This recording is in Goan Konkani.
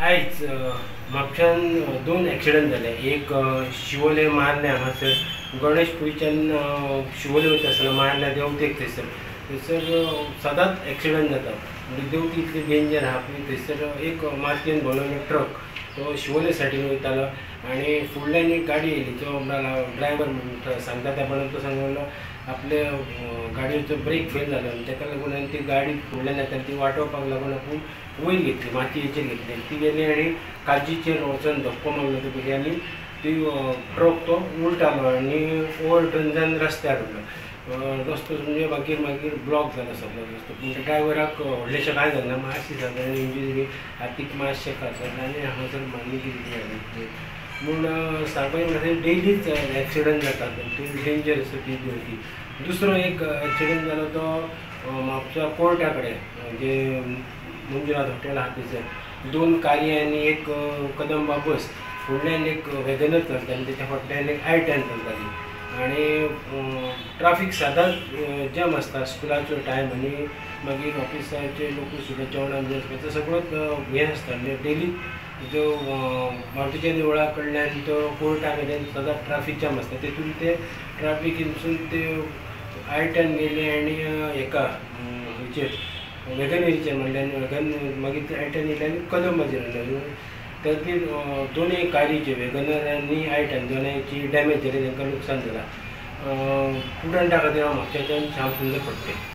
आयज म्हापशान दोन एक्सिडंट जाले. एक शिवोले मार्ले हांगासर गणेश पुरीच्यान शिवोले वयता आसतना मार्ल्या देंवतेक थंयसर थंयसर सदांच एक्सिडंट जाता. म्हणजे देंवती इतली डेंजर आहा पळय. थंयसर एक मातयेन भरलेलो ट्रक तो शिवोले सायडीन वयतालो आनी फुडल्यान एक गाडी येयली. तो ड्रायवर सांगता त्या प्रमाणे तो सांगलो आपले गाडयेचो ब्रेक फेल जालो आनी ताका लागून आनी ती गाडी फुडल्यान येताली ती वाटोवपाक लागून आपूण वयर घेतली, मातयेचेर घेतली. ती गेली आनी काजीचेर वचून धपको मारलो तो पयलीं आनी ती ट्रक तो उलटालो आनी ओवरटर्न जावन रस्त्यार उरलो. रस्तो म्हणजे मागीर मागीर ब्लॉक जालो सगळो रस्तो. पूण ड्रायव्हराक व्हडलेशें कांय जालें ना, मातशी सादारण इंजरी, हातीक मातशें खाजलें आनी हांगासर मारली कितें जालें. पूण सांगपाचें म्हणल्यार डेलीच एक्सिडंट जातात, ती डेंजर आसा ती देंवती. दुसरो एक एक्सिडंट जालो तो म्हापसा कोर्टा कडेन, जे मंजुनाथ हॉटेल आहा थंयसर दोन कारी आनी एक कदंबा बस, फुडल्यान एक वेगनर चलताली आनी तेच्या फाटल्यान एक i10 चलताली आनी ट्राफीक सदांच जॅम आसता. स्कुलाचो टायम आनी मागीर ऑफिसाचे लोकूय सुद्दां जेवणाक बी वचपाचो सगळोच हें आसता. म्हणजे डेली जो मारुतीच्या देवळा कडल्यान तो कोर्टा मेरेन सदांच ट्राफीक जॅम आसता. तेतून ते ट्राफिकीनसून ते i10 गेले आनी हेका हेचेर वेगनरीचेर म्हणल्यार वेगन मागीर ते i10 येयले आनी कदंबाचेर येयले. तातूंत दोनूय कारीचे वेगनर आनी i10 दोनांयची डॅमेज जाली, तांकां लुकसाण जालां. प्रुडंटा खातीर हांव म्हापशाच्यान श्याम सुंदर फडते.